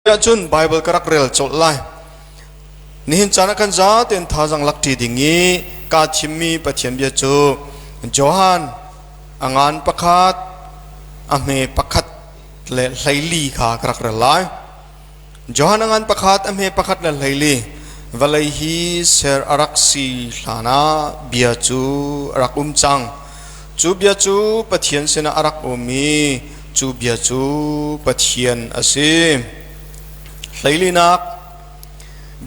Ahcun Bible ka rak rel colh lai. Nihin caan ah kan zatein thazaang lak ṭi ding i kaa thimmi Pathian bia cu Johan a ngan pakhat, a hme pakhat le 14 kha ka rak rel lai. Johan a ngan pakhat, a hme pakhat le 14. Vawlei hi ser a rak si hlan ah bia cu a rak um cang. Cu bia cu Pathian sinah a rak um i cu bia cu Pathian a si. Hleilinak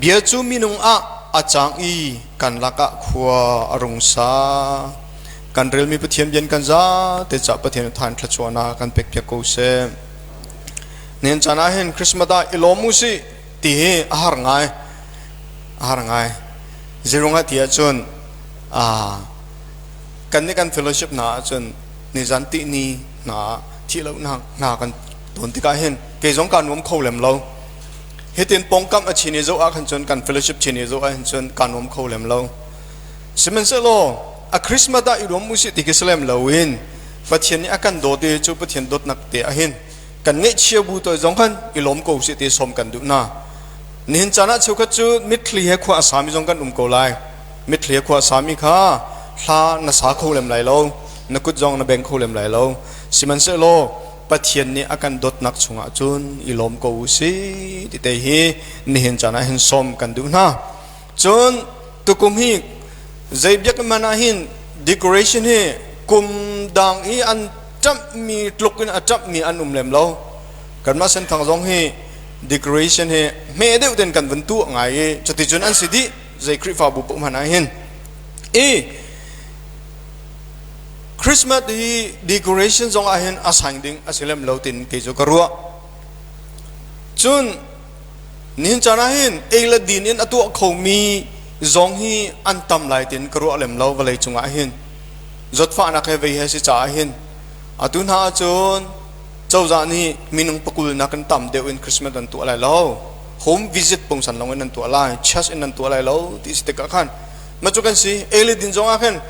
bia cu minung ah a cang i kan lakah khua a rung sa. Kan relmi Pathian bian kan za te cah Pathian than thluachuahnak kan pek piak ko seh. Nen caan ah hin Christmas ah i lawm u sih ti hi a har ngai. A har ngai. Zirung ah ti ahcun kan nih kan fellowship hna ahcun nizan tihni hna thih lo hna kan tawn tikah hin kei zong kaa nuam kho lem lo. Hitin pongkam a chin i zoh ah khan cun kan fellowship chin i zoh ah hin cun kaa nuam kho lem lo. Sihmanhsehlaw a Christmas ah i nuam usih ti khi si lem loin Pathian nih a kan dawt i cu Pathian dawtnak te ah hin kan ngaihchia bu toi zong khan i lawm ko usih ti sawm kan duh hna. Nihin caan ah cheukhat cu mitthli he khua a sami zong kan um ko lai. Mitthli he khua a sami kha hla na sa kho lem lai lo, na kut zong na beng kho lem lai lo. Sihmanhsehlaw Pathian nih a kan dawtnak chungah cun i lawm ko u sih ti te hi nihin caan ah hin sawm kan duh hna. Cun tukum hi zei biakinn hmanh ah hin decoration hi kum dang i an ṭamhmi tluk in a ṭamhmi an um lem lo. Kanmah Senthang zong hi decoration hi hme deuh ten kan vun tuah ngai i cuticun an si dih zei Khrihfabu paoh hmanh ah hin. I Christmas hi decoration zong ah hin a sang ding a si lem lo tin kei cu ka ruah. Cun nihin caan ah hin ei le din in a tuah khomi zong hi an tam lai tin ka ruah lem lo vawlei cungah hin. Zawtfahnak he vei he si caah hin atu hna ahcun cozah nih minung pakul nakin tam deuh in Christmas an tuah lai lo. Home visit pungsan lawng in an tuah lai, church in an tuah lai lo ti si tikah khan ma cu kan si ei le din zong ah khan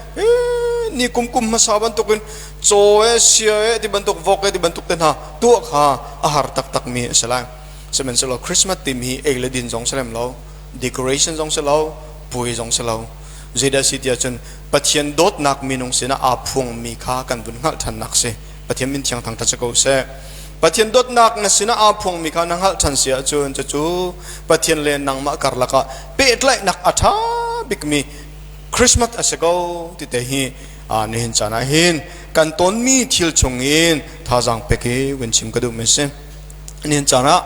ni kum kum hmasa bantukin caw e sia e ti bantuk vok e ti bantuk te hna tuah kha a har taktak mi a si lai. Sihmanhsehlaw Christmas tim hi ei le din zong si lem lo, decoration zong si lo, puai zong si lo. Zeidah si tiah cun Pathian dawtnak minung sinah aa phuangmi kha kan vun hngalh ṭhannak si. Pathian min thiang thangṭhat si ko seh. Pathian dawtnak na sinah aa phuangmi kha na hngalh ṭhan si ahcun cucu Pathian le nangmah karlak ah pehtlaihnak a ṭha bikmi Christmas a si ko ti te hi nihin caan ah hin kan tonmi thil chungin thazaang pek hi vun chim ka duhmi a si. Nihin caan ah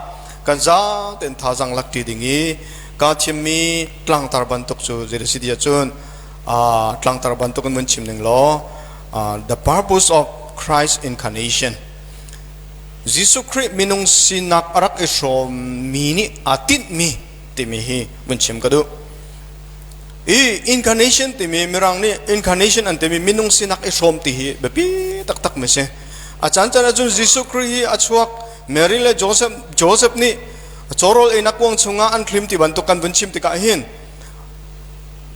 kan zatein thazaang lak ṭi ding i kaa thimmi tlangtar bantuk cu zei si ti ahcun tlangtar bantuk in vun chim ning law, the purpose of Christ incarnation, Jesuh Khrih minung sinak a rak i hrawmmi nih aa tinhmi timi hi vun chim ka duh. I incarnation timi, Mirang nih incarnation an timi, minung sinak i hrawm ti hi biapi taktak mi si. A caan caan ahcun Jesuh Khrih hi a chuak, Mary le Joseph nih cawrawl einak kuang chungah an thlim ti bantuk kan vun chim tikah hin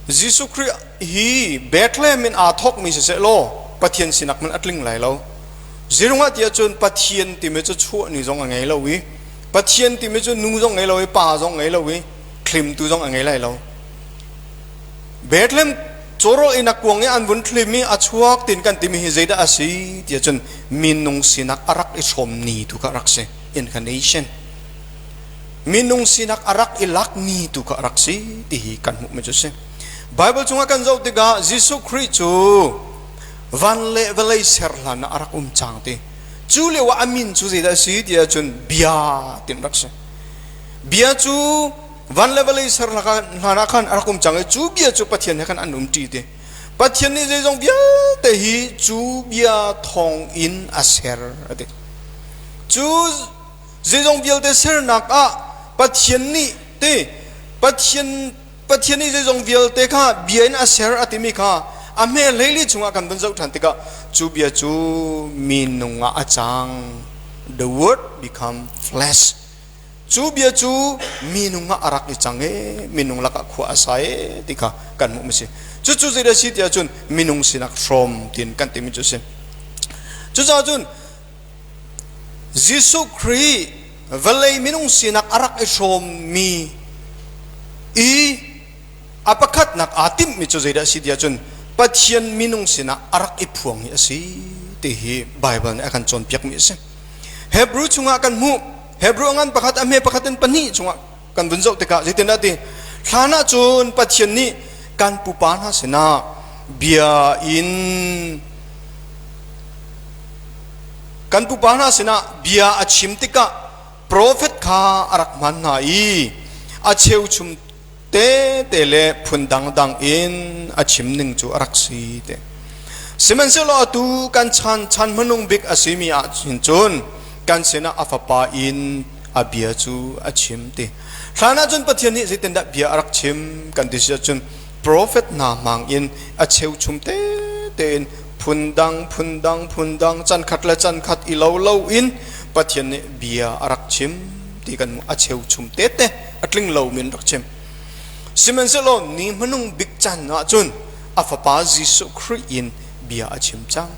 Jesuh Khrih hi Bethlehem in aa thawkmi siseh law Pathian sinak man a tling lai lo. Zirungah ti ahcun Pathian timi cu chuah ni zong a ngei lo i Pathian timi cu nu zong ngei lo i pa zong ngei lo i thlimtu zong a ngei lai lo. Bethlehem cawrawl einak kuang i an vun thlim i a chuak tin kan timi hi zeidah a si ti ahcun minung sinak a rak i hrawm ni tu kha a rak si, incarnation. Minung sinak a rak i lak ni tu kha a rak si ti hi kan hmuhmi cu si. Bible chungah kan zoh tikah Jesuh Khrih cu van le vawlei ser hlan ah a rak um cang ti. Cu lio ah a min cu zeidah a si ti ahcun Bia tin rak si. Bia cu van le vawlei ser hlan ah khan a rak um cang i cu bia cu Pathian he khan an um ṭi ti. Pathian nih zeizong vialte hi cu bia thawng in a ser a ti. Cu zeizong vialte sernak ah Pathian nih ti Pathian nih zeizong vialte kha bia in a ser a timi kha a hme hleili chungah kan vun zoh ṭhan tikah cu bia cu minung ah a cang. The word become flesh. Cu bia cu minung ah a rak i cang i minung lakah khua a sa e ti kha kan hmuh mi si. Cucu zeidah si tiah cun minung sinak hrawm tiin kan timi cu a si. Cucaah cun Jesuh Khrih Vawlei minung sinak a rak i hrawmmi i a pakhatnak aa timhmi cu zeidah a si ti ahcun Pathian minung sinah a rak i phuang hi a si ti hi Baibal nih a kan cawnpiakmi a si. Hebrew chungah kan hmuh. Hebrew a ngan pakhat a hme pakhat in pahnih chungah kan vun zoh tikah zeitindah ti hlan ahcun Pathian nih kan pupa hna sinah bia in kan pupa hna sinah bia a chim tikah profet kha a rak hman hna i a cheuchum tete le phun dangdang in a chim ning cu a rak si te. Sihmanhsehlaw atu kan chan chan hmanung bik a simi ah hin cun kan sinah a fapa in a bia cu a chim ti. Hlan ah cun Pathian nih zeitindah bia a rak chim kan ti si ahcun profet hna hmang in a cheuchum tete in phundang phundang phundang chan khat le chan khat i lo lo in Pathian nih bia a rak chim ti kan hmuh. A cheuchum tete a tling lomi an rak chim. Sihmanhsehlaw ni hmanung bik caan ah cun a fapa Jesuh Khrih in bia a chim cang.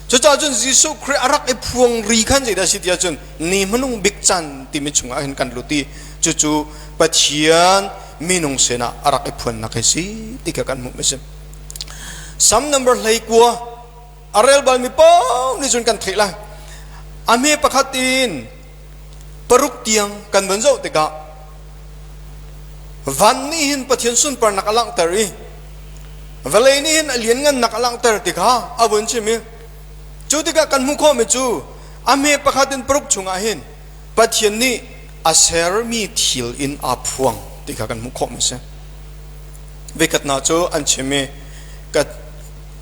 Cucaah cun Jesuh Khrih a rak i phuang ri khan zeidah a si ti ahcun ni hmanung bik caan timi chungah hin kan lut i cucu Pathian minung sinah a rak i phuannak hi si ti kha kan hmuh mi si. Sam number 19 a rel balmi paoh nih cun kan theih lai. A hme pakhat in paruk tiang kan van zoh tikah van nih hin Pathian sunparnak a langhter i vawlei nih hin a lianngannak a langhter ti kha a vun chim i cu tikah kan hmuh khawhmi cu a hme pakhat in paruk chungah hin Pathian nih a sermi thil in aa phuang ti kha kan hmuh khawhmi a si. Veikhatnak cu an chim i ka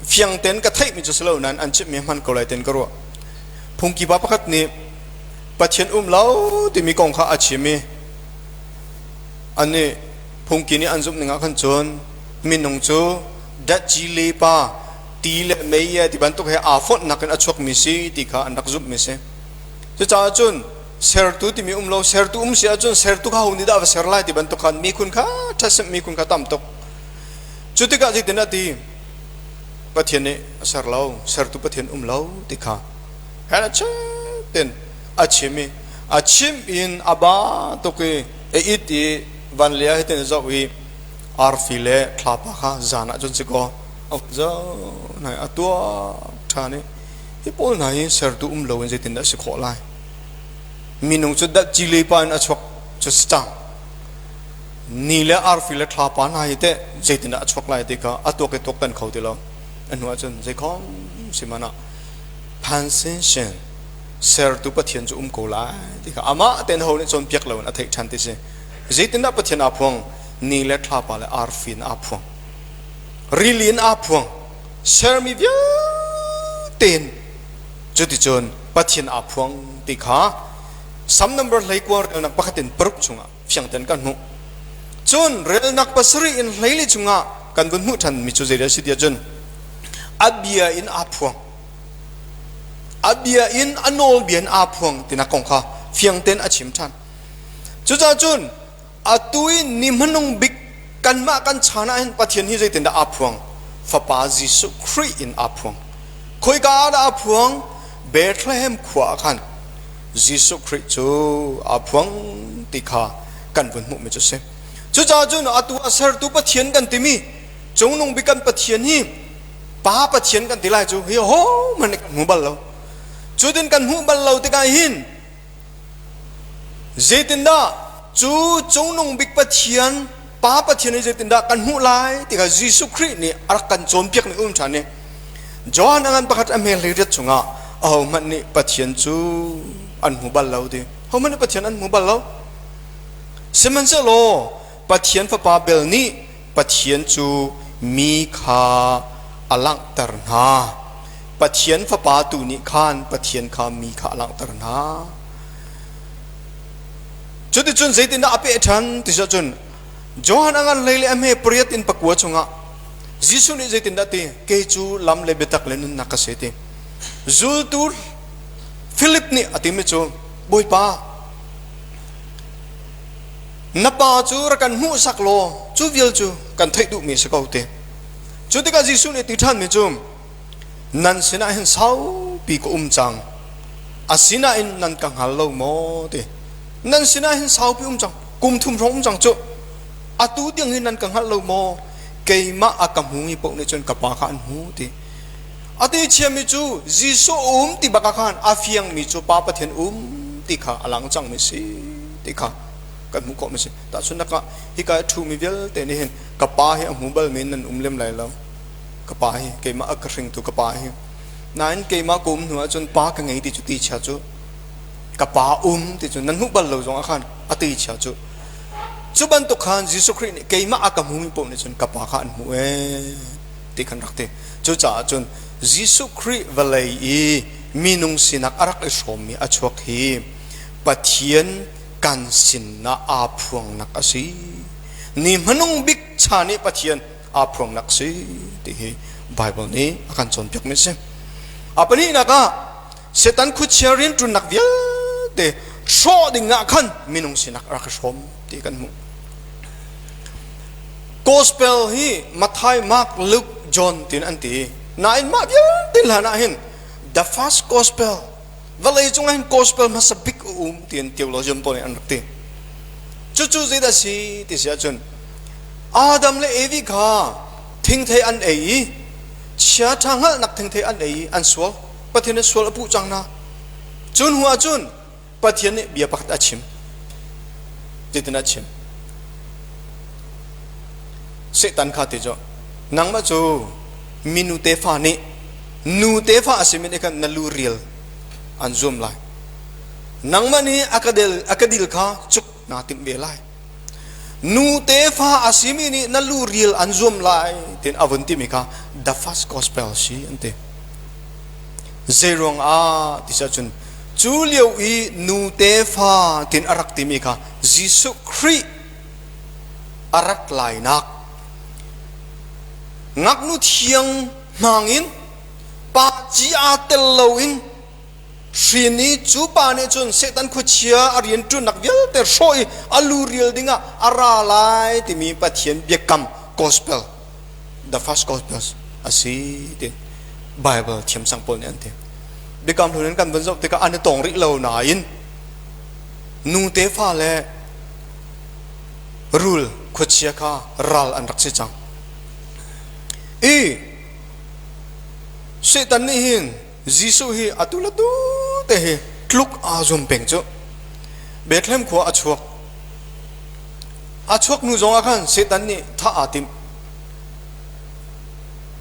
fiang tein ka theihmi cu si lo nain an chimhmi hman ko lai tiin ka ruah. Phungki pa pakhat nih Pathian um lo timi kong kha a chim i annih phungki nih an zumh ning ah khan cun minung cu datci le pa ti le mei ti bantuk he aa fonhnak in a chuakmi si ti kha an rak zumhmi si. Cucaah cun sertu timi um lo, sertu um si ahcun sertu kha ho nih dah va ser lai ti bantuk khan mikhun kha ṭhasim mikhun kha tam tuk. Cu tikah zeitin a ti? Pathian nih a ser lo, sertu Pathian um lo ti kha he ten a chim i a chim in a ba tuk i a it i van le ah hitin a zoh i arfi le thlapa kha zan ah cun si kaw a zoh hna i a tuak ṭhan i hi pawl hna hi sertu um loin zeitindah a si khawh lai? Minung cu datci leipa in a chuak cu si cang. Ni le arfi le thlapa hna hi teh zeitindah a chuak lai ti kha a tuak i tuak tan kho ti lo. A hnu ahcun zeikhom si hmanh ah phan sin sertu Pathian cu um ko lai ti kha amah tein ho nih cawnpiak loin a theih ṭhan ti si. Zeitindah Pathian aa phuang? Ni le thlapa le arfi in aa phuang. Rili in aa phuang. Sermi vialte in cuticun Pathian aa phuang ti kha Sam number 19 relnak pakhat in paruk chungah fiang tein kan hmuh. Cun relnak pasarih in hleili chungah kan vun hmuh ṭhan mi cu zeidah a si ti ahcun a bia in aa phuang. A bia in a nawlbia in aa phuang tinak kong kha fiang tein a chim ṭhan. Cucaah cun atu i ni hmanung bik kanmah kan chan ah hin Pathian hi zeitindah aa phuang? Fapa Jesuh Khrih in aa phuang. Khoika ah dah aa phuang? Bethlehem khua ah khan Jesuh Khrih cu aa phuang ti kha kan vun hmuhmi cu a si. Cucaah cun atu a sertu Pathian kan timi cungnung bik kan Pathian hi Pa Pathian kan ti lai cu hi hohmanh nih kan hmu bal lo. Cutin kan hmuh bal lo tikah hin Zeitindah cu cungnung bik Pathian, Pa Pathian hi zeitindah kan hmuh lai ti kha Jesuh Khrih nih a rak kan cawnpiak ning um ṭhan i Johan a ngan pakhat a hme hleiriat chungah ahohmanh nih Pathian cu an hmu bal lo ti. Ahohmanh nih Pathian an hmu bal lo. Sihmanhsehlaw Pathian Fapa bel nih Pathian cu mi kha a langhter hna. Pathian Fapa tu nih khan Pathian kha mi kha a langhter hna. Cuticun zeitindah a peh ṭhan ti cun Johan a ngan hlei le a hme pariat in pakua chungah Jesuh nih zeitindah ti kei cu lam le biatak le nunnak ka si ti. Zultu Philip nih a timi cu Bawipa na pa cu rak kan hmuhsak law cu vial cu kan theih duhmi si ko ti. Cu tikah Jesuh nih ti ṭhanmi cu nan sinah hin saupi ka um cang asinain nan ka hngal lo maw ti. Nan sinah hin saupi um cang, kum thum hrawng um cang cu. Atu tiang hin nan ka hngalh lo maw? Keimah a ka hmumi paoh nih cun ka Pa kha an hmu ti. A ti chiami cu Jesuh um ti bak ah khan a fiangmi cu Pa Pathian um ti kha a lang cangmi si ti kha kan hmuh khawhmi si. Tahchunhnak ah hika i ṭhumi vialte nih hin ka pa hi a hmu balmi nan um lem lai lo. Ka pa hi keimah a ka hringtu ka pa hi. Nain keimah ka um hnu ahcun pa ka ngei ti cu ti chia cu ka pa um ti cu nan hmuh bal lo zong ah khan a ti chia cu. Cu bantuk khan Jesuh Khrih nih keimah a ka hmumi paoh nih cun ka pa kha an hmuh ee ti khan rak ti. Cucaah cun Jesuh Khrih vawlei i minung sinak a rak i hrawmmi a chuak hi Pathian kan sinah aa phuangnak a si. Ni hmanung bik chan i Pathian aa phuangnak a si ti hi Baibal nih a kan cawnpiakmi a si. A pahnihnak ah Satan khuachia rianṭuannak vialte hrawh ding ah khan minung sinak a rak i hrawm ti kan hmuh. Gospel hi Matthai, Mark, Luke, John tiin an ti. Nain mah vialte hlan ah hin the first gospel vawlei cung ah hin gospel hmasa bik a um tiin theologian pawl nih an rak ti. Cucu zeidah si ti si ahcun Adam le Evi kha thingthei an ei i chiaṭha hngalhnak thingthei an ei i an sual. Pathian nih sual a puh cang hna. Cu hnu ah cun Pathian nih bia pakhat a chim. Zeitin a chim? Satan kha ti cu nangmah cu minu tefa nih nu tefa a simi nih khan na lu rial an zuam lai. Nangmah nih a ka del a ka dil kha cuk naa timh ve lai. Nu tefa a simi nih na lu rial an zuam lai tiin a vun timi kha the first gospel si an ti. Zeiruang ah ti cun cu lio i nu tefa tin a rak timi kha Jesuh Khrih a rak lainak ngaknu thiang hmangin pa ci aa tel loin Hrin i cu pa nih cun Satan khuachia a rianṭuannak vialte hrawh i a lu rial dingah a ra lai timi Pathian biakam gospel, the first gospel a si ti Bible thiamsang pawl nih an ti. Biakam hlun in kan vun zoh tikah an i tong rih lo nain nu tefa le rul khuachia kha ral an rak si cang. I Satan nih hin Jesuh hi atu le tu te hi tluk aa zum peng cu. Bethlehem khua a chuak. A chuak hnu zong ah khan Satan nih thah aa timh.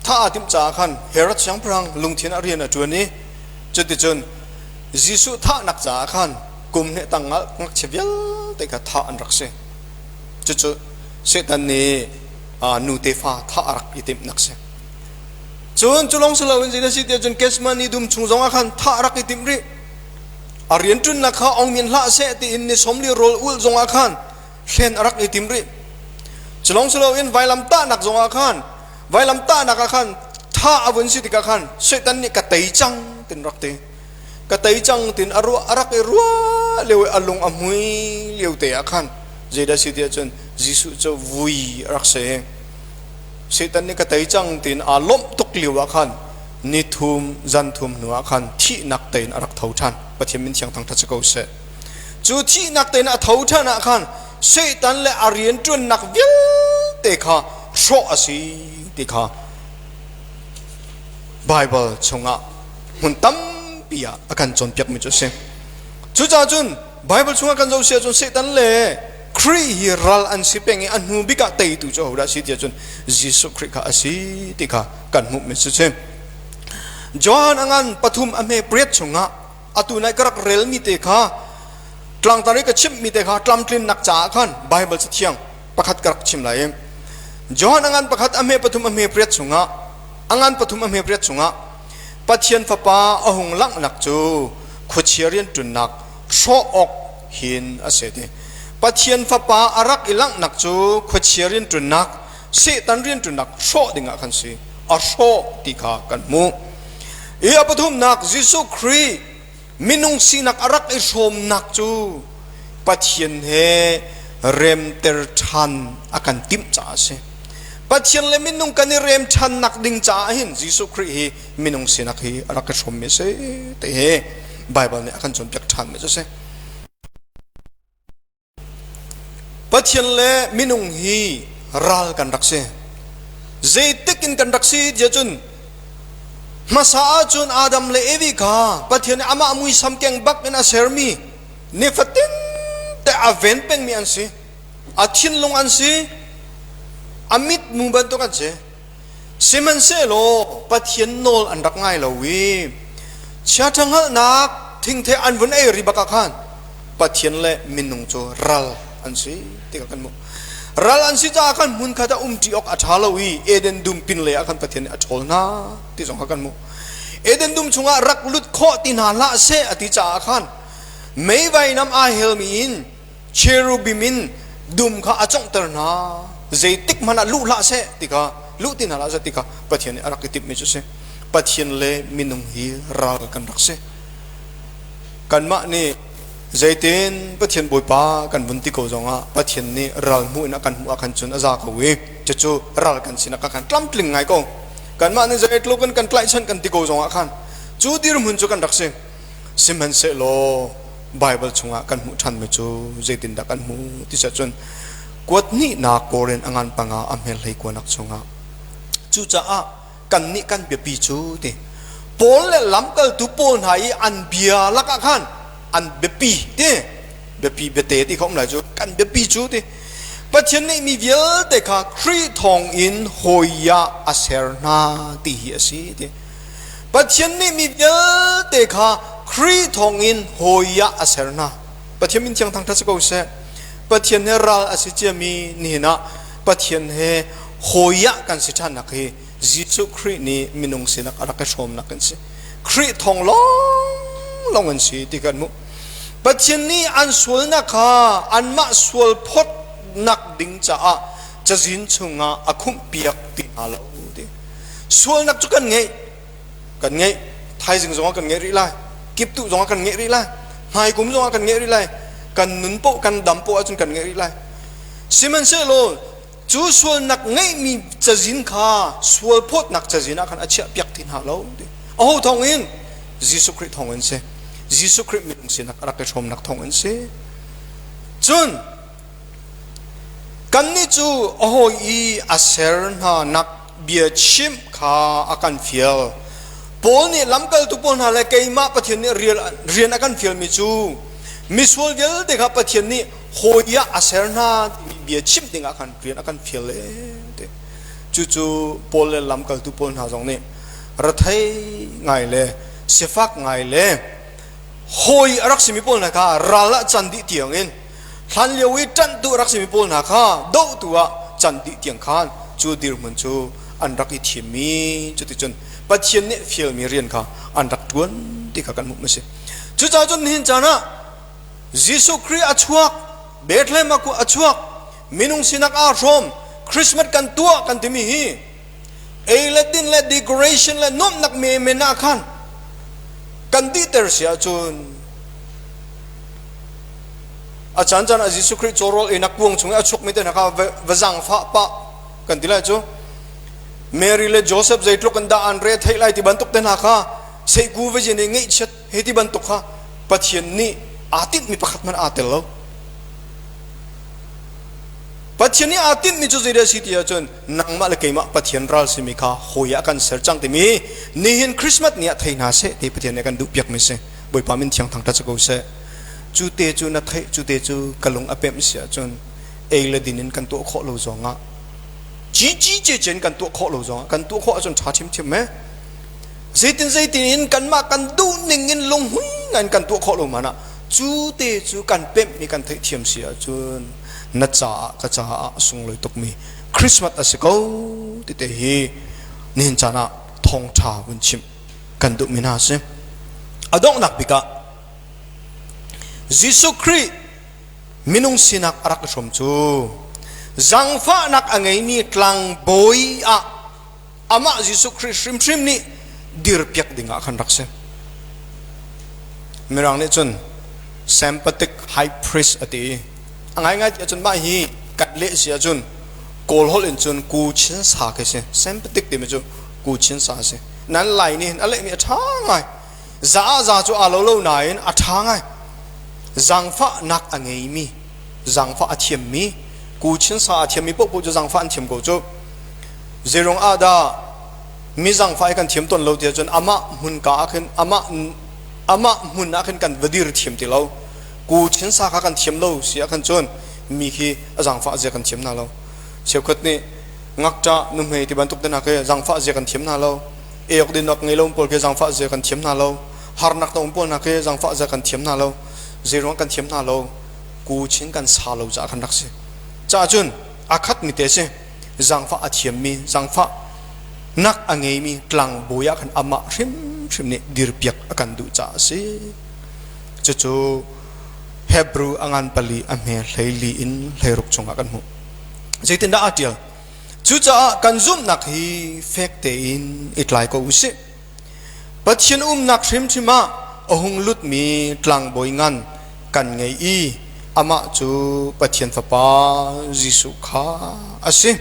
Thah aa timh caah khan Herod siangpahrang lungthin ah rian a ṭuan i cuticun Jesuh thahnak caah khan kum hnih tang ngakchia vialte kha thah an rak si. Cucu Satan nih nu tefa thah a rak i timhnak si. Cun cu lawng si loin zei na si tiah cun Gethsemane dum chung zongah khan thah rak i timh rih. A rianṭunnak kha ong min hlah seh tiin ni 40 rawl ulh zongah khan hlen a rak i tim rih. Cu lawng si loin vailam tahnak zongah khan vailam tahnak ah khan thah a vun si tikah khan Satan nih ka tei cang tin rak ti. Ka tei cang tin a ruah a rak i ruah lio i a lung a hmui lio te ah khan zeidah si tiah cun Jesuh cu vui a rak si. Satan nih ka tei cang tiin aa lawmh tuk lio ah khan ni thum zan thum hnu ah khan thihnak tein a rak tho ṭhan. Pathian min thiang thangṭhat si ko seh. Cu thihnak tein a tho ṭhan ah khan Satan le a rianṭuannak vialte kha hrawh a si ti kha Baibal chungah hmun tampi ah a kan cawnpiakmi cu a si. Cucaah cun Baibal chungah kan zoh si ahcun Satan le Khrih hi ral an si peng i a hnu bik ah teitu cu ahodah a si tiah cun Jesuh Khrih kha a si ti kha kan hmuhmi cu si. Johan a ngan pathum a hme pariat chungah atu nai ka rak relmi te kha tlangtar i ka chimhmi te kha tlamtlinnak caah khan Baibal cathiang pakhat ka rak chim lai i Johan a ngan pakhat a hme pathum a hme pariat chungah a ngan pathum a hme pariat chungah Pathian Fapa a hung langhnak cu khuachia rianṭunnak hrawh awk hin a si ti. Pathian Fapa a rak i langhnak cu khuachia rianṭunnak, Satan rianṭunnak hrawh dingah khan si. A hrawh ti kha kan hmuh. I a pathumnak Jesuh Khrih minung sinak a rak i hrawmnak cu Pathian he remter ṭhan a kan timh caah a si. Pathian le minung kan i rem ṭhannak ding caah hin Jesuh Khrih hi minung sinak hi a rak i hrawmmi a si ti hi Baibal nih a kan cawnpiak ṭhanmi cu a si. Pathian le minung hi ral kan rak si. Zeitik in kan rak si tiah cun hmasa ahcun Adam le Evi kha Pathian nih amah muisam keng bak in a sermi nifatin te a ven pengmi an si. A thinlung an si. A mitmu bantuk an si. Sihmanhsehlaw Pathian nawl an rak ngai lo i chiaṭha hngalhnak thingthei an vun ei ri bak ah khan Pathian le minung cu ral an si ti kha kan hmuh. Ral an si caah khan hmunkhat ah umṭi awk a ṭha lo i Eden dum pinlei ah khan Pathian nih a ṭhawl hna ti zong kha kan hmuh. Eden dum chungah rak lut khawh ti hna hlah seh a ti caah khan mei vainam aa helmi in cherubim in dum kha a conghter hna. Zeitik hmanh ah luh hlah seh ti kha luh ti hna hlah seh ti kha Pathian nih a rak i timhmi cu a si. Pathian le minung hi ral kan rak si. Kanmah nih zeitin Pathian Bawipa kan vun ti ko zongah Pathian nih ral hmuh in a kan hmuh ah khan cun a za ko i cucu ral kan sinak ah khan tlamtling ngai ko. Kanmah nih zeitluk in kan tlaihchan kan ti ko zongah khan cu dirhmun cu kan rak si. Sihmanhsehlaw Baibal chungah kan hmuh ṭhanmi cu zeitindah kan hmuh ti cun kuat hnihnak Korin a ngan panga a hmel hlei kuanak chungah cucaah kannih kan biapi cu ti Paul le lamkaltu pawl hna i an bia lakah khan an biapi ti biapi biate ti kha um lai cu kan biapi cu ti Pathian nih mi vialte kha Khrih thawng in hawi ah a ser hna ti hi a si ti Pathian nih mi vialte kha Khrih thawngin hawi ah a ser hna. Pathian min thiang thangṭhat si ko seh. Pathian he ral a si ciami nihin ah Pathian he hawi ah kan si ṭhannak hi Jesuh Khrih nih minung sinak a rak i hrawmnak kan si. Khrih thawng lawnglawng an si ti kan hmuh. Pathian nih an sualnak kha anmah sual phawtnak ding caah cazin chungah a khumhpiak ti hna lo ti. Sualnak cu kan ngeih. Kan ngeih. Thaizing zongah kan ngeih rih lai. Kiptuh zongah kan ngeih rih lai. Hmaikum zongah kan ngeih rih lai. Kan nun poh kan dam poh ahcun kan ngeih rih lai. Sihmanhsehlaw cu sualnak ngeihmi cazin kha sual phawtnak cazin ah khan a chiah piak ti hna lo. Aho thawng in? Jesuh Khrih thawng in si. Jesuh Khrih minung sinak a rak i hrawmnak thawng in si. Cun Kannih cu a hawi i a ser hnanak bia chimh kha a kan fial. Paul nih lamkaltu pawl hna le keimah Pathian nih rian a kan fialmi cu misual vialte kha Pathian nih hawi ah a ser hna timi bia chimh dingah khan rian a kan fial le ti. Cucu Paul le lamkaltu pawl hna zong nih rethei ngai le sifak ngai le hawi a rak simi pawl hna kha ral ah can dih tiangin hlan lio i ṭanhtu a rak simi pawl hna kha dohtu ah can dih tiang khan cu dirhmun cu an rak i thimmi cuticun Pathian nih fialmi rian kha an rak ṭuan ti kha kan hmuh a si. Cucaah cun nihin caan ah Jesuh Khrih a chuak, Bethlehem ah a chuak, minung sinak aa hrawm, Christmas kan tuah kan timi hi ei le din le decoration le nuamhnak men ah khan kan dihter si ahcun a caan caan ah Jesuh Khrih cawrawl einak kuang chung i a chukmi te hna kha va zaangfah pah kan ti lai cu Mary le Joseph zeitluk in dah an re theih lai ti bantuk te hna kha seiku va yin i ngeihchiat he ti bantuk kha Pathian nih aa tinhmi pakhat hmanh aa tel lo. Pathian nih aa tinhmi cu zeidah a si ti ahcun nangmah le keimah Pathian ral simi kha hawi ah kan ser cang timi nihin Christmas ni ah thei hna seh ti Pathian nih a kan duhpiakmi si. Bawipa min thiang thangṭhat si ko seh. Cu te cu na theih, cu te cu ka lung a pemh si ahcun ei le din in kan tuah khawh lo zongah cici cecen kan tuah khawh lo zongah kan tuah khawh ahcun ṭha ṭhimṭhim e. Zeitin zeitin in kanmah kan duh ning in lunghmui ngai in kan tuah khawh lo hmanh ah cu te cu kan pemhmi kan theihthiam si ahcun na caah ka caah a sunglawi tukmi Christmas a si ko ti te hi nihin caan ah thawngṭha vun chimh kan duhmi hna a si. A donghnak bik ah Jesuh Khrih minung sinak a rak i hrawm cu zaangfahnak a ngeimi tlangbawi ah amah Jesuh Khrih hrimhrim nih dirpiak ding ah khan rak si. Mirang nih cun sympathetic high priest a ti. A ngaingai ti ahcun mah hi kan leh si ahcun Kawl holh in cun ku chin sa khi si. Sympathetic timi cu ku chin sa a si. Nan Lai nih hin a lehmi a ṭha ngai. Za ah za cu aa lo lo nain a ṭha ngai. Zaangfahnak a ngeimi, zaangfah a thiammi. Kuchin sa a thiammi paohpaoh cu zangfah an thiam ko cu. Zeirung ah dah mi zangfah hi kan thiam tawn lo tiah cun amah hmun ka ah khin amah amah hmun ah khin kan va dir thiam ti lo. Kuchin sa kha kan thiam lo si ah khan cun mi khi a zangfah zia kan thiam hna lo. Cheukhat nih ngakṭah nuhmei ti bantuk te hna khi zangfah zia kan thiam hna lo. Eok dinok ngei lo pawl khi zangfah zia kan thiam hna lo. Harnak na um pawl hna khi zangfah zia kan thiam hna lo. Zeiruang kan thiam hna lo. Kuchin kan sa lo caah kan rak si. Caah cun a khat mi te si. Zangfah a thiammi, zangfah nak a ngeimi tlangbawi ah khan amah hrimhrim nih dirpiak a kan duh caah a si. Cucu Hebrew a ngan pali a hme 14 in 16 chungah kan hmuh. Zeitindah aa ṭial? Cucaah kan zumhnak hi fek tein i tlai ko u sih. Pathian umnak hrimhrim ah a hung lutmi tlangbawi ngan kan ngei i amah cu Pathian Fapa Jesuh kha a si.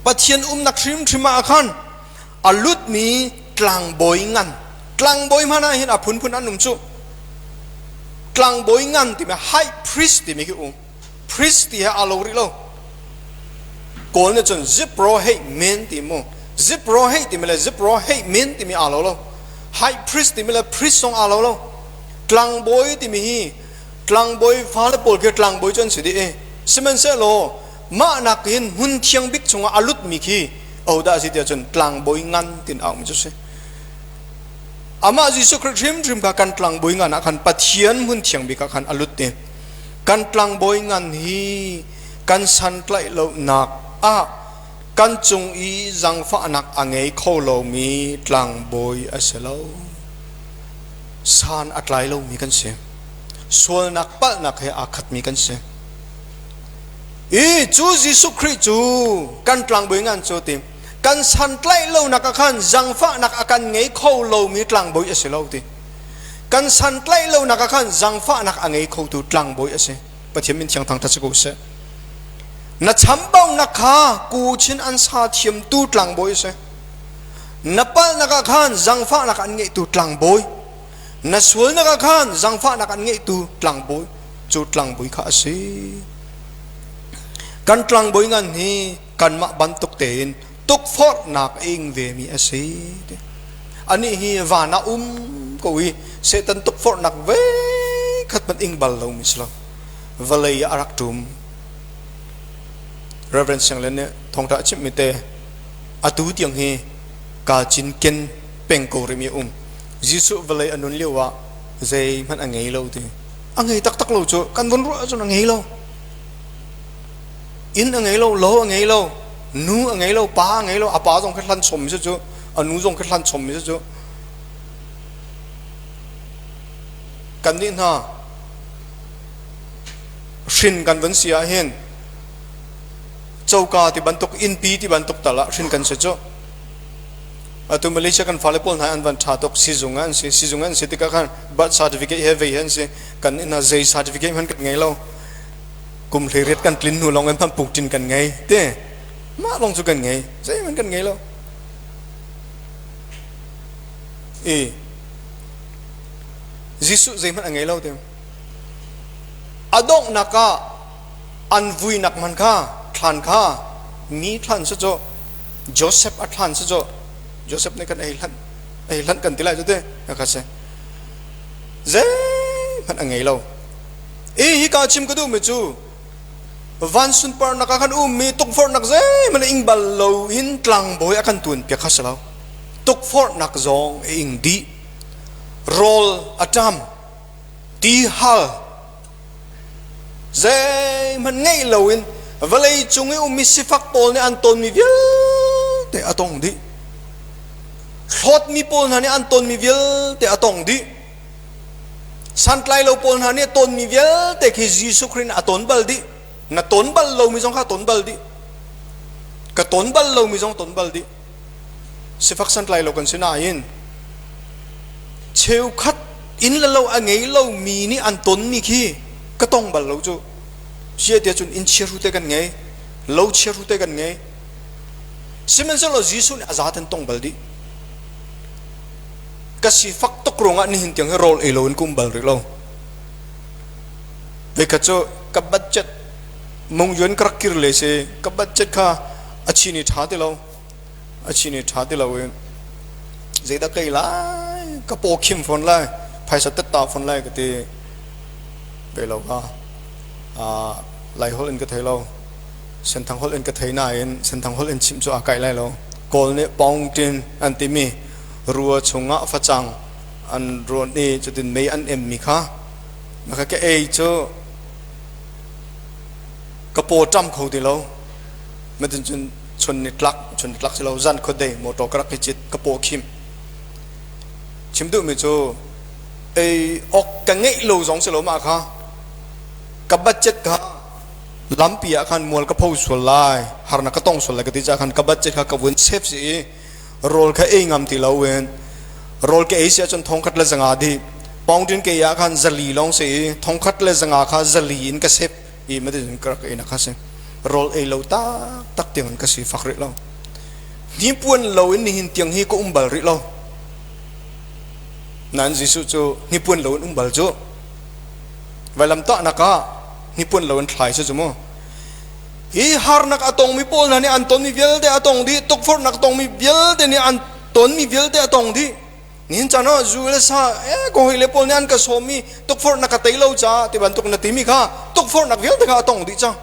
Pathian umnak hrimhrim ah khan a lutmi tlangbawi ngan tlangbawi hmanh ah hin a phunphun an um cu. Tlangbawi ngan timi high priest timi khi um. Priest ti he aa lo rih lo. Kawl nih cun zipro hei men ti mu. Zipro hei timi le zipro hei men timi aa lo lo. High priest timi le priest zong aa lo lo. Tlangbawi timi hi tlangbawi fale pawl khi tlangbawi cu an si dih i sihmanhsehlaw mah nakin hmun thiang bik chungah a lutmi khi ahodah a si tiah cun tlangbawi ngan tin aumi cu si. Amah Jesuh Khrih hrimhrim kha kan tlangbawi ngan ah khan Pathian hmun thiang bik ah khan a lut i kan tlangbawi ngan hi kan santlaih lonak ah kan cung i zangfahnak a ngei kho lomi tlangbawi a si lo. San a tlai lomi kan si. Sualnak palhnak he aa khatmi kan si. I cu Jesuh Khrih cu kan tlangbawi ngan cu ti kan santlaih lonak ah khan zangfahnak a kan ngei kho lomi tlangbawi a si lo ti. Kan santlaih lonak ah khan zangfahnak a ngei khotu tlangbawi a si. Pathian min thiang thangṭhat si ko seh. Na chambaunak kha kuchin an sa thiamtu tlangbawi a si. Na palhnak ah khan zangfahnak an ngeihtu tlangbawi. Na sualnak ah khan zangfahnak an ngeihtu tlangbawi cu tlangbawi kha a si. Kan tlangbawi ngan hi kanmah bantuk tein tukforhnak a ing vemi a si. Anih hi van ah um ko i Satan tukforhnak ve khat hmanh ing bal lomi si lo. Vawlei ah a rak ṭum. Reverend Siang Lian nih thawngṭha a chimhmi te atu tiang hi kaa cinken peng ko rihmi a um. Jesuh vawlei a nun lio ah zeihmanh a ngei lo ti. A ngei taktak lo cu kan vun ruah ahcun a ngei lo. Inn a ngei lo, lo a ngei lo, nu a ngei lo, pa a ngei lo, a pa zong khi hlan chommi si cu, a nu zong khi hlan chommi si cu. Kannih hna hrin kan van si ahhin coka ti bantuk innpi ti bantuk tal ah hrin kan si cu. Atu Malaysia kan fale pawl hna an van ṭha tuk sizung ah an si sizung an si tikah khan birth certificate he vei he an si kan inn ah zei certificate hmanh kan ngei lo. Kum 18 kan tlin hnu lawng in hman pukṭin kan ngei ti mah lawng cu kan ngei zeihmanh kan ngei lo i Jesuh zeihmanh a ngei lo ti a donghnak ah an vuinak hman kha thlan kha mi thlan si cu Joseph a thlan si cu Joseph nih kan ei hlanh ei hlanh kan ti lai cu ti ka si zeihmanh a ngei lo I hika chim ka duhmi cu van sunparnak ah khan ummi tukforhnak zeihmanh ing bal loin tlangbawi a kan tuan piak kha si lo. Tukforhnak zong a ing dih. Rawl a ṭam, ti hal, zeihmanh ngeih loin vawlei cung i ummi sifak pawl nih an tonmi vialte a tong dih. Hlawtmi pawl hna nih an tonmi vialte a tong dih. Santlailo pawl hna nih a tawnmi vialte khi Jesuh Khrih nih a tawn bal dih. Na tawn bal lomi zong kha a tawn bal dih. Ka tawn bal lomi zong tawn bal dih. Sifak santlailo kan si nain cheukhat inn le lo a ngei lomi nih an tonmi khi ka tong bal lo cu. Sia tiah cun inn chiahru te kan ngei, lo chiahru te kan ngei. Sihmanhsehlaw Jesuh nih a zaten tong bal dih. Ka sifak tuk ruangah nihin tiang hi rawl ei loin ka um bal rih lo. Voikhat cu ka budget Mungyuan ka rak kir le si ka budget kha a chin i ṭha ti lo. A chin i ṭha ti lo i zeidah ka ei lai, ka paw khim fawn lai, phaisa tetta fawn lai ka ti ve lo ka. Lai holh in ka thei lo. Senthang holh in ka thei nain Senthang holh in chimh cu aa kaih lai lo. Kawl nih paungṭin an timi rua chungah facang an rawn i cutin mei an emmi kha na ka ei cu ka paw ṭam kho ti lo. Matin cun chun ni tlak chun ni tlak si lo zan khuadei motor ka rak i cit ka paw khim. Chim duhmi cu ei awk ka ngeih lo zong si lo mah kha ka budget kha lampi ah khan mual ka pho sual lai harnak ka tong sual lai ka ti caah khan ka budget kha ka vun save si i rawl kha ei ngam ti lo in rawl ka ei si ahcun thongkhat le zanga dih poundin ke ah khan zali lawng si i thongkhat le zanga kha zali in ka save i matin ka rak ei na kha si rawl ei lo tak tak tiang in ka si fak rih lo hnipuan lo in nihin tiang hi ka um bal rih lo nain Jesuh cu hnipuan lo in um bal cu vailamtahnak ah hnipuan lo in thlai si cu mu hi harnak a tongmi pawl hna nih an tonmi vialte a tong dih tukforhnak tongmi vialte nih an tonmi vialte a tong dih nihin caan ah zu le sa e ka hawi le pawl nih an ka sawmmi tukforhnak ka tei lo caah ti bantuk na timi kha tukforhnak vialte kha a tong dih cang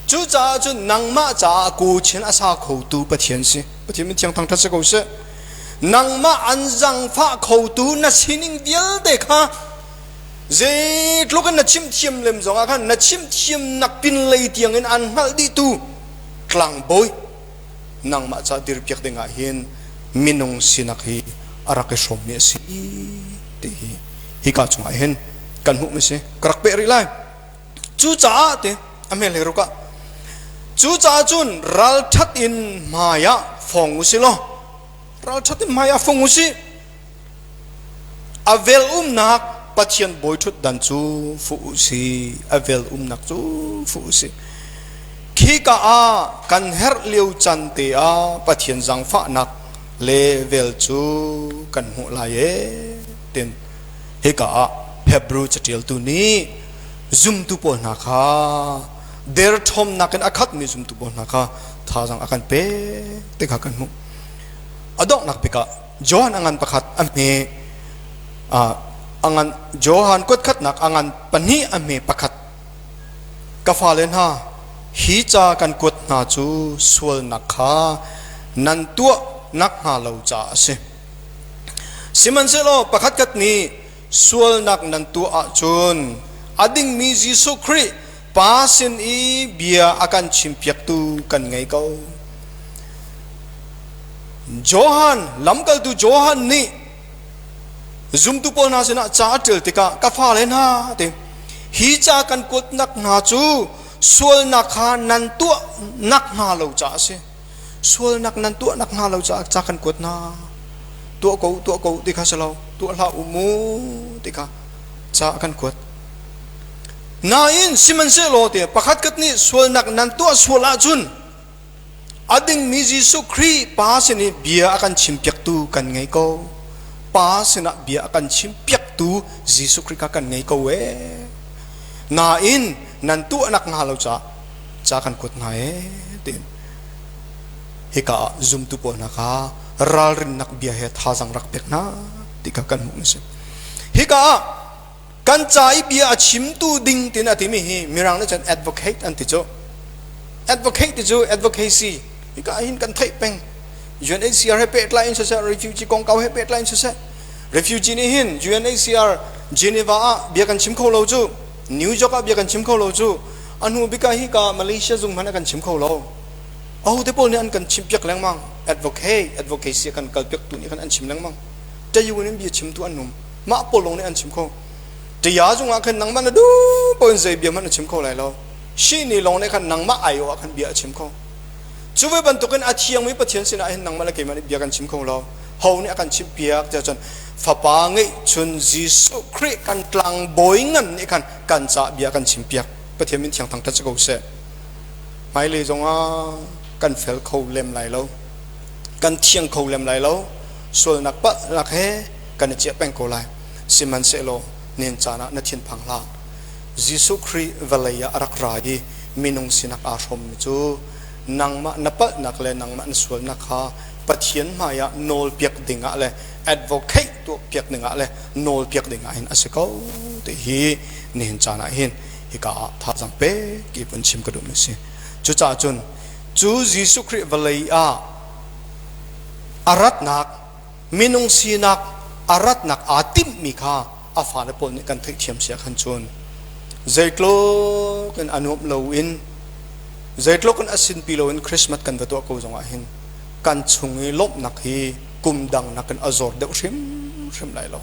cucaah cun nangmah caah kuchin a sa khotu Pathian si Pathian min thiang thangṭhat si ko seh nangmah an zangfah khotu na sining vialte kha Zeitluk in na chimthiam lem zongah khan na chimthiamnak pinlei tiangin an hngalh dihtu tlangbawi nangmah ca dirpiak dingah hin minung sinak hi a rak i hrawmmi a si ti hi hika chungah hin kan hmuhmi si ka rak peh rih lai. Cucaah te a hmel he ruk ah cucaah cun ralṭhat in hmai ah fong u si law ralṭhat in hmai ah fong u si. A vel umnak Pathian bawiṭhutdan cu fuh u si. A vel umnak cu fuh u si. Khika ah kan herh lio can te ah Pathian zaangfahnak le vel cu kan hmuh lai ee tin hika ah Hebrew caṭialtu nih zumtu pawl hna kha derthawmnak in a khatmi zumtu pawl hna kha thazaang a kan pek ti kha kan hmuh. A donghnak bik ah Johan a ngan pakhat a hme a ngan Johan kuatkhatnak a ngan pahnih a hme pakhat ka fale hna hi ca kan kuat hna cu sualnak kha nan tuah nakhnga lo caah a si. Sihmanhsehlaw pakhatkhat nih sualnak nan tuah ahcun a dingmi Jesuh Khrih Pa sin i bia a kan chimpiaktu kan ngei ko. Johan, lamkaltu Johan nih zumtu pawl hna sinah ca a ṭial tikah ka fale hna ti hi ca kan kuatnak hna cu sualnak kha nan tuah nak hnga lo caah a si. Sualnak nan tuah nak hnga lo caah ca kan kuat hna. Tuah ko, tuah ko ti kha si lo, tuah hlah u mu ti kha ca a kan kuat. Nain sihmanhsehlaw te pakhatkhat nih sualnak nan tuah sual ahcun a dingmi Jesuh Khrih Pa sin i bia a kan chimpiaktu kan ngei ko. Pa sinah bia a kan chimpiaktu Jesuh Khrih kha kan ngei ko ee. Nain nan tuahnak hnga lo caah ca kan kuat hna ee tiin hika ah zumtu pawl hna kha ralrinnak bia he thazaang rak pek hna ti kha kan hmuh a si. Hika ah kan ca i bia a chimtu ding tin a timi hi mirang nih cun advocate an ti cu advocate ti cu advocacy hika hin kan theih peng UNHCR he pehtlai in siseh refugee kongkau he pehtlai in siseh refugee nih hin UNHCR Geneva ah bia kan chim kho lo cu New York ah bia kan chim kho lo cu a hnu bik ah hika Malaysia zung hmanh ah kan chim kho lo ahote pawl nih an kan chim piak lengmang advocate advocacy kan kal piak tu nih khan an chim lengmang tayun in bia chimtu an um mah pawl lawng nih an chim kho ṭaya zungah khan nangmah na duh paoh in zei bia hmanh na chim kho lai lo shi ni lawng nih khan nangmah aiawh ah khan bia a chim kho cu ve bantukin a thiangmi Pathian sinah hin nangmah le keimah nih bia kan chim kho lo ho nih a kan chim piak tiah cun fapa ngeih chun Jesuh Khrih kan tlangbawi ngan nih khan kan ca bia kan chim piak Pathian min thiang thangṭhat si ko seh hmailei zongah kan fel kho lem lai lo kan thiang kho lem lai lo sualnak palhnak he kan i ciah peng ko lai. Sihmanhsehlaw nen caan ah na thinphang hlah. Jesuh Khrih vawlei ah a rak ra i Minung sinak aa hrawmmi cu nangmah na palhnak le nangmah na sualnak kha Pathian hmaiah nawlpiak dingah le advocate tuahpiak dingah le nawlpiak dingah hin a si ko ti hi nihin caan ah hin hika ah thazaang pek i vun chim ka duhmi a si. Cucaah cun cu Jesuh Khrih vawlei ah a ratnak minung sinak a ratnak aa timhmi kha a fale pawl nih kan theihthiam si ah khan cun zeitluk in a nuamh loin zeitluk in a sinpi loin Christmas kan va tuah ko zongah hin kan chung i lawmhnak hi kum dang nakin a zor deuh hrimhrim lai lo.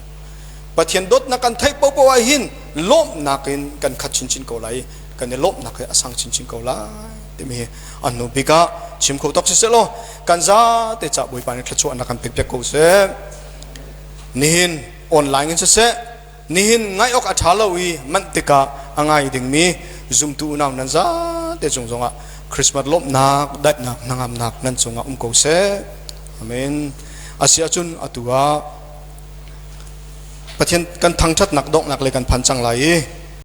Pathian dawtnak kan theih paohpaoh ah hin lawmhnak in kan khat chinchin ko lai i kan i lawmhnak hi a sang chinchin ko lai timi hi a hnu bik ah chim kho tok siseh law kan zate ca Bawipa nih thluachuahnak kan pek piak ko seh. Nihin online in siseh nihin ngaih awk a ṭha lo i manh tikah a ngai dingmi zumtu unau nan zate cung zongah Christmas lawmhnak daihnak hnangamnak nan cungah um ko seh. Amen. Asi ahcun atu ah Pathian kan thangṭhatnak donghnak lei kan phan cang lai i.